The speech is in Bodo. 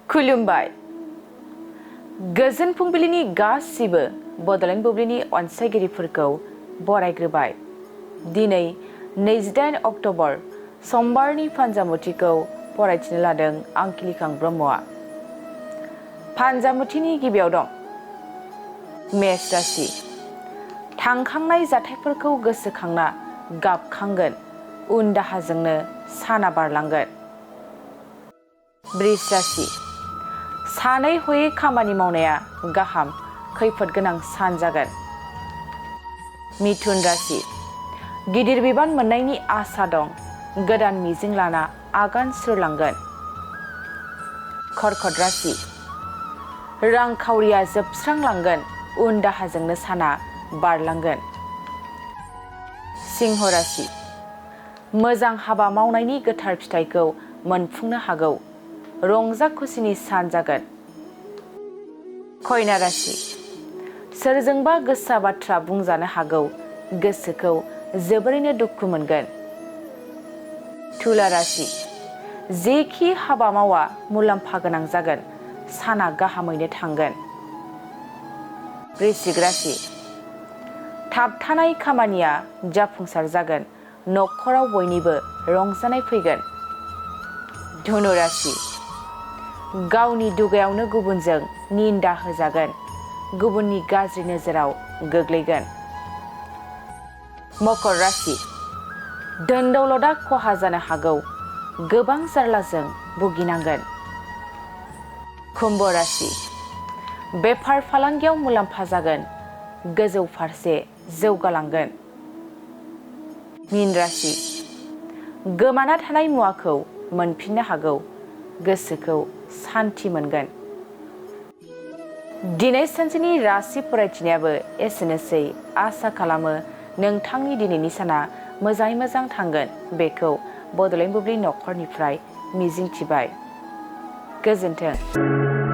खुलुमबाय गोजोन फुंबिलिनि गासिबो बड'लेण्ड बुब्लिनि अनसायगिरिफोरखौ बरायग्रोबाय। दिनै 28 अक्ट'बर समबारनि फान्जामुथिखौ फरायथिनो लादों आं किलिखां ब्रह्मआ। फान्जामुथिनि गिबियाव दं मेष राशि। थांखांनाय जाथायफोरखौ गोसोखांना गाबखांगोन, उन दाहाजोंनो साना बारलांगोन। वृष राशि। सानै हयै खामानि मावनाया गाहाम, खैफोद गोनां सान जागोन। मिथुन राशि। गिदिर बिबान मोननायनि आसा दं, गोदान मिजिं लाना आगान सुरलांगोन। कर्कट राशि। रांखावरिया जोबस्रांलांगोन, उन दाहाजोंनो साना बारलांगोन। सिंह राशि। मोजां हाबा मावनायनि गोथार फिथाइखौ मोनफुंनो हागौ, रंजा खुसिनि सान जागोन। कन्या राशि। सोरजोंबा गोसा बाथ्रा बुंजानो हागौ, गोसोखौ जोबोरैनो दुखु मोनगोन। तुला राशि। जेखि हाबा मावा मुलाम्फा गोनां जागोन, साना गाहामैनो थांगोन। वृश्चिक राशि। थाबथानाय खामानिया जाफुंसार जागोन, न'खराव बयनिबो रंजानाय फैगोन। धनु राशि। गावनि दुगायावनो गुबुनजों निन्दा होजागोन, गुबुननि गाज्रि नोजोराव गोग्लैगोन। मकर राशि। धोन दौलतआ खहा जानो हागौ, गोबां जारलाजों भुगिनांगोन। कुम्भ राशि। बेफार फालांगियाव मुलाम्फा जागोन, गोजौ फारसे जौगालांगोन। मीन राशि। गोमाना थानाय मुवाखौ मोनफिननो हागौ, गोसोखौ सान्थि मोनगोन। दिनै सानसेनि राशि फरायथिनायाबो एसेनोसै। आसा खालामो नोंथांनि दिनैनि साना मोजाङै मोजां थांगोन, बेखौ बड'लेण्ड बुब्लि न'खरनिफ्राय मिजिंथिबाय। गोजोन्थों।